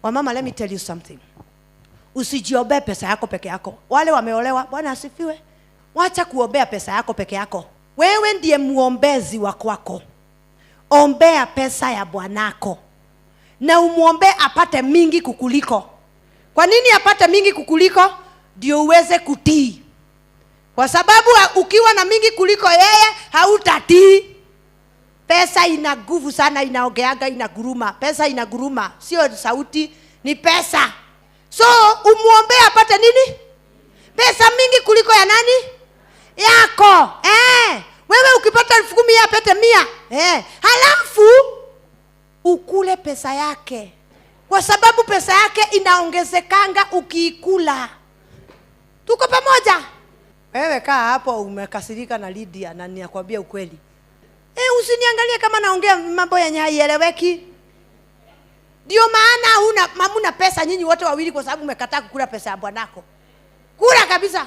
Wamama, let me tell you something. Usijiombee pesa yako peke yako. Wale wameolewa, Bwana asifiwe. Wacha kuombea pesa yako peke yako. Wewe ndiye muombezi wa kwako. Ombea pesa ya bwanako na umwombee apate mingi kukuliko. Kwa nini apate mingi kukuliko? Ndio uweze kutii, kwa sababu ukiwa na mingi kuliko yeye hautatii. Pesa ina nguvu sana, inaongeaga, inaguruma. Pesa inaguruma, sio sauti, ni pesa. So umwombee apate nini? Pesa mingi kuliko ya nani? Yako. Wewe ukipata 10,000, yeye apate 100. Halafu ukule pesa yake, kwa sababu pesa yake inaongezekanga ukiikula. Tuko pamoja? Wewe kaa hapo umekasirika na Lydia na ninakwambia ukweli. Usiniangalie kama naongea mambo yenye haieleweki. Ndio maana huna hamuna pesa nyinyi wote wawili, kwa sababu umekataa kukula pesa ya bwanako. Kula kabisa.